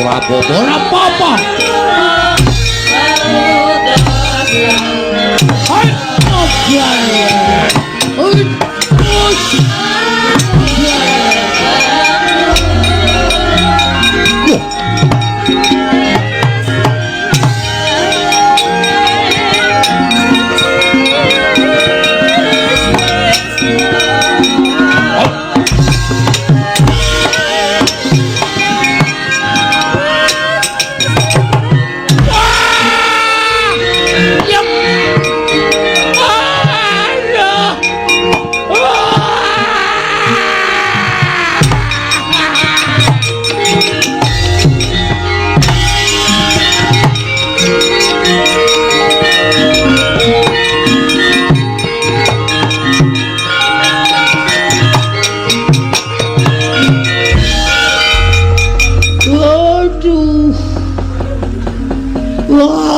Ora apa-apa, ora apa-apa. Hai,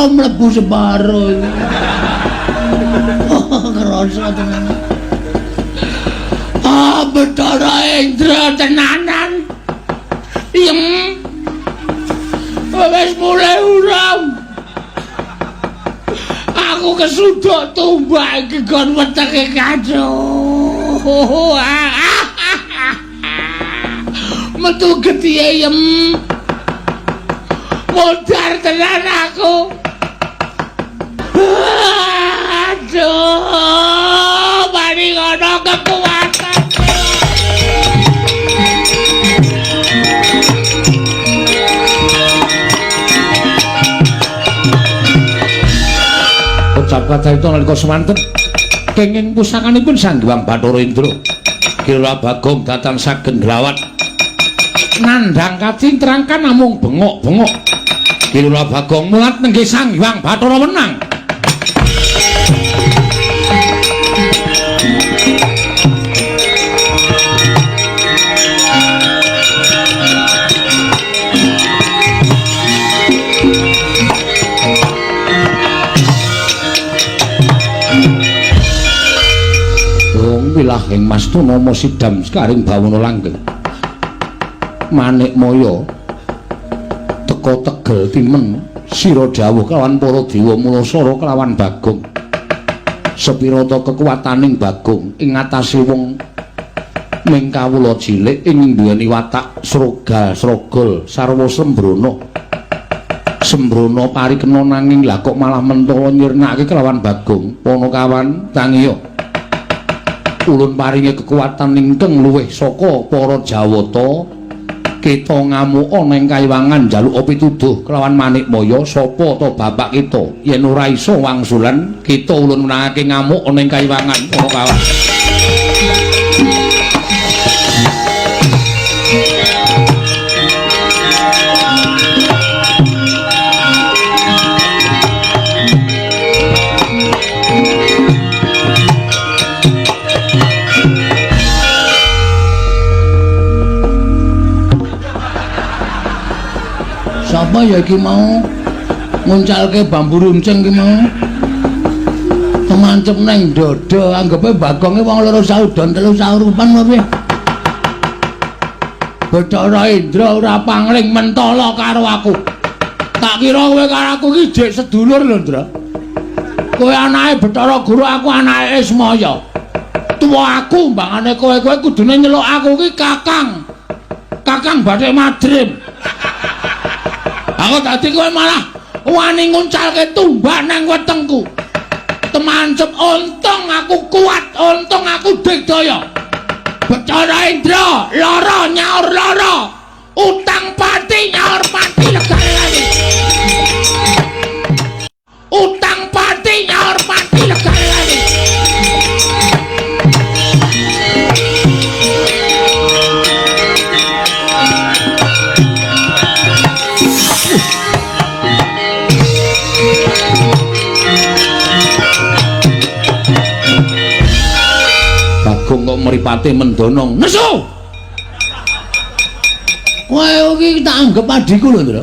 mlebu separo iki. Oh, kerasa tenan. Ah, Bathara Indra tenanan. Yem. Wis mulai urung. Aku kesuduk tumbak iki gon wetenge kaco. Metu getihe yem. Modar tenan aku. Aduh, mari ngono kekuatan. Ucap kacarita nalika semanten kenging pusakanipun Sang Hyang Bathara Indra. Kira Bagong datan saged nglawat nandhang kacintrangkan namung bengok-bengok. Kira Bagong mulat nenggih Sang Hyang Bathara wenang. Wilahing Mastuna sidam sekaring bawana langgeng. Manik Maya teka tegel timen sira dawuh kelawan para dewa Mulasara kelawan Bagong. Sepirata kekuwataning Bagong ing ngatasé wong ming kawula cilik ing duweni watak srogal srogol sarwa sembrono. Sembrono parikena nanging lah kok malah mentala nyirnake kelawan Bagong. Panakawan tangiya. Ulun paringi kekuatan ingkang luwih saka para Jawata. Kita ngamuka neng kayiwangan njaluk pituduh kelawan Manik Maya sapa ta bapak kita yen ora iso wangsulan kita ulun menangake ngamuk neng kayiwangan para kawan. Sapa ya iki mau nguncalke bambu runcing iki mau? Kemancep neng dada, anggepe Bagonge wong loro saudon telu saurupan apa piye? Bathara Indra ora pangling mentala karo aku. Tak kira kowe karo aku iki jek sedulur lho, Ndra. Kowe anake Bathara Guru, aku anake Ismaya. Tuwa aku mbangane kowe, kowe kudune nyeluk aku iki Kakang. Kakang Bathik Madrim. Aku dadi kowe malah wani nguncalke tumbak nang wetengku. Temancep untung aku kuat, untung aku digdaya. Bathara Indra lara nyaur lara. Utang pati nyaur pati legane lagi. Utang pati nyaur pati legane lagi. Bagong kok mripate mendonong nesu. Kowe iki tak anggep adhiku lho, Ndra.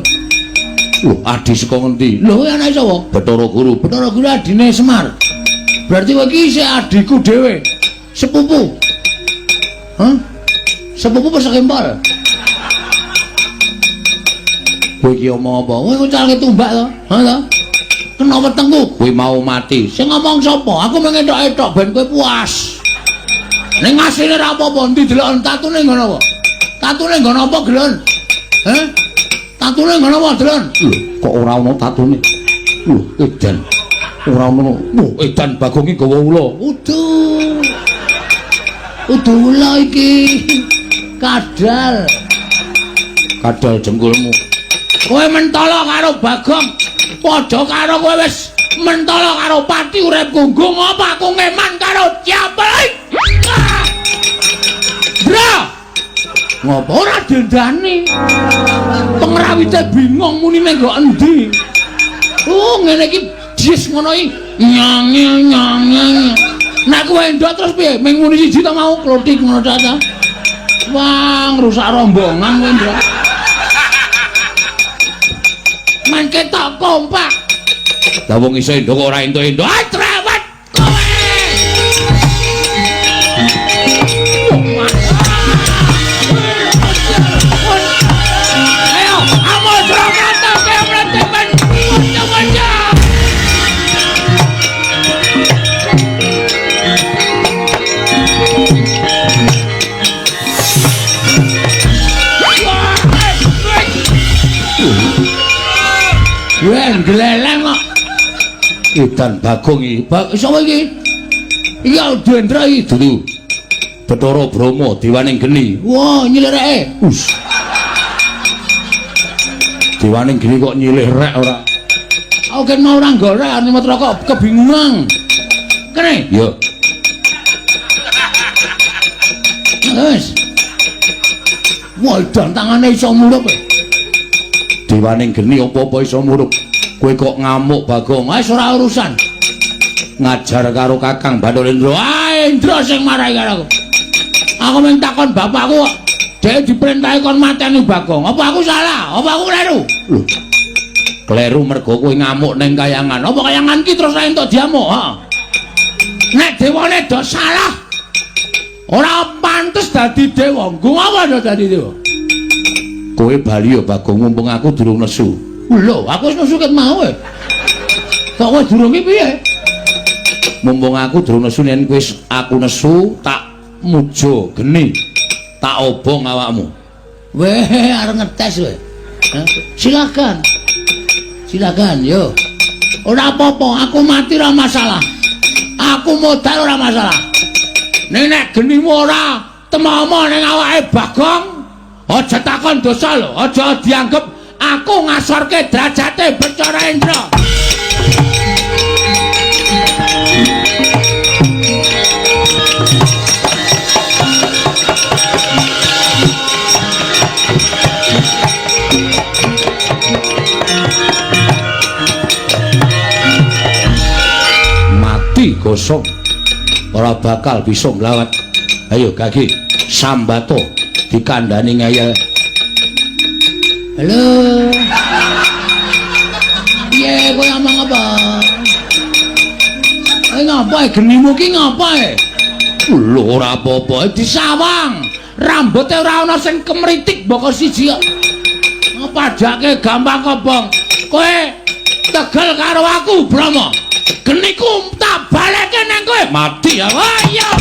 Lho, adhi saka ngendi? Lho, kowe anake sapa? Bathara Guru. Bathara Guru adine Semar. Berarti kowe iki isih adhiku dhewe. Sepupu. Hah? Sepupu apa sekempol? Kowe iki omong apa? Kowe ngucalke tumbak to? Ha to? Kena wetengku, kowe mau mati. Sing ngomong sapa? Aku mung entok-entok ben kowe puas. Ning asline ora apa-apa, endi deloken tatune nggon apa? Tatune nggon apa, Gelon? Heh? Tatune nggon apa, Delon? Lho, kok ora ana tatune? Lho, edan. Ora ana. Lho, edan Bagong iki gawa ula. Udu. Udu ula iki. Kadal. Kadal jengkulmu. Kowe mentolo karo Bagong. Padha karo kowe wis mentolo karo pati uripku. Nggo ngapa aku ngeman karo Ciapel? Bro. Ngopo ora dendani? Pengrawite bingung muni ning nggo endi? Oh, ngene iki jis ngono iki. Nyang nyang nyang. Nek kowe endok terus piye? Ming muni siji ta mau klothik ngono ta ta. Wah, ngrusak rombongan kowe, Ndra. Men ketok kompak. Lah wong iso endok kok ora entuk-entuk. Ah, trawat kowe. Ayo, amodro kata kowe mletepen. Muncul-muncul. Wah, gleleng kok. Edan Bagong iki. Sapa iki? Iki Dendra iki. Dudu. Bathara Brahma dewaning geni. Wah, nyilireke. Us. Dewaning geni kok nyilih rek ora? Aku ken mau ora golek arep nyemot rokok kebingungan. Kene? Ya. Wis. Wah, edan tangane iso murup. Dewaning geni apa-apa iso murup. Kowe kok ngamuk Bagong? Wis ora urusan. Ngajar karo Kakang Bathara Indra. Ah, Indra sing marahi karo aku. Aku mung takon bapakku kok. Dhek diperintahi kon mateni Bagong. Apa aku salah? Apa aku kleru? Lho. Kleru mergo kowe ngamuk ning kayangan. Apa kayangan ki terus ora entuk diamuk? Heeh. Nek dewane do salah, ora pantes dadi dewa. Nggo apa do dadi dewa? Kowe bali ya Bagong, mumpung aku durung nesu. Lho, aku wis nesu ket mau e. Kok kowe durung ki piye? Mumpung aku durung nesu, yen kowe aku nesu tak mujo geni. Tak obong awakmu. Weh, arep ngetes kowe. Silakan. Silakan, yo. Ora apa-apa, aku mati ora masalah. Aku modal ora masalah. Ning nek genimu ora temomo ning awake Bagong, aja takon dosa lho, aja dianggep aku ngasorke derajate Bathara Indra. Mati gosong ora bakal bisa nglawat. Ayo gagi sambato dikandani ngeyel. Halo. Piye kowe ngomong apa? Kowe ngapa genimu ki ngapa e? Lho ora apa-apa disawang. Rambuté ora ana sing kemritik mboko siji kok. Padake gampang kobong. Kowe tegel karo aku, Brahma. Geniku tak baleke nang kowe. Mati ya. Oh iya.